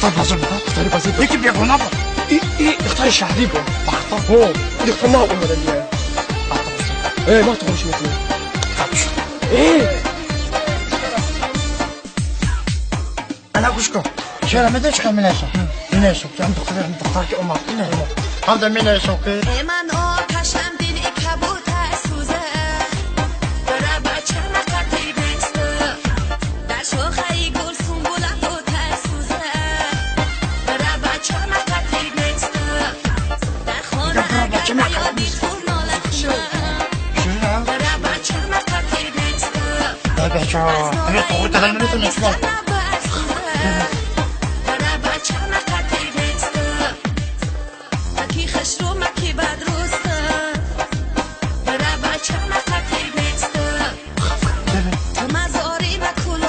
Духтар базар буд? Духтари базар буд. Яки бегона буд. И духтари шаҳрӣ буд. Бахта. Ҳо, духтар нав омада дия. Бахта бошад. Э, ман туғриш мекунам. Хаб шуд. Э! Ана гӯш кун. Чера медонӣ чӣ қадр менависам? Менависам ки ҳам духтар, ҳам духтар ки омад, ине. Ҳам да менависам ки ман оташам дили кабутар сӯзад, бара бачама қатӣ нест, дар шохаи гул сунбула бутар сӯзад, бара бачама қатӣ нест, дар хона агар ба ёди ту нола кунам, бара бачама қатӣ нест. Бача, ҳамин тоғри тадан наметавонем шумо.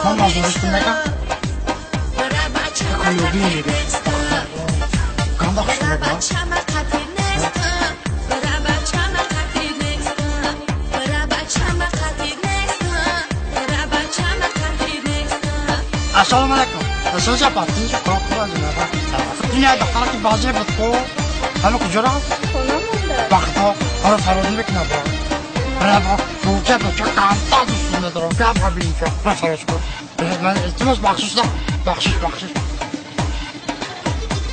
Ман мазористум мегам. Кулоби мегам. Ганда хуш мегам. Ассалому алайкум. Сӯзи апа, тинҷи Қуръон хуб аз Ин як духтара ки базар буд ку, ҳама куҷо рафт? Хона монда. Вақтҳо ҳаро фарозӣ мекунад бо. Бара буча буча камта дӯст медорам. Гап га бинча. Ба фароз кун. Ман илтимос бахшиш да. Бахшиш, бахшиш.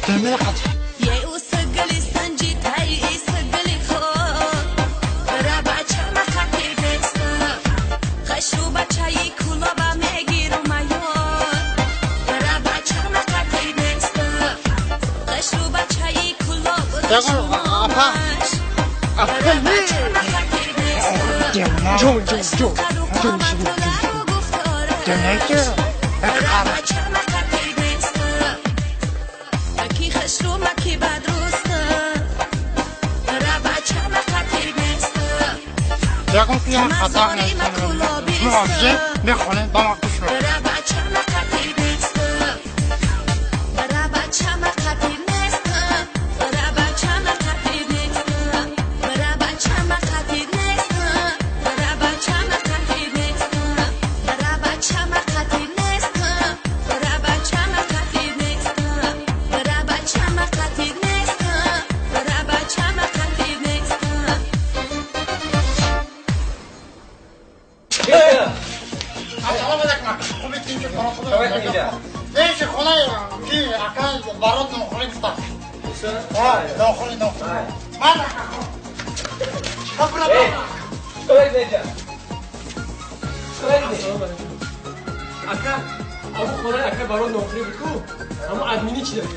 Демей қат. Апа. Апа. Ҷон, ҷон, ҷон, ҷон, Демей ки. Ягон ки як хато муоҷизе мехонем ба ма гӯш кун. Ассалому алайкум. Хуб тинҷи Қуръон хуб. Эй, хонаи ки ака барот нохӯрӣ гуфта. Нохӯрӣ, нохӯрӣ. Ман ака. Ака, аму хонаи ака барот нохӯрӣ буд ку? Аму админи чи дад?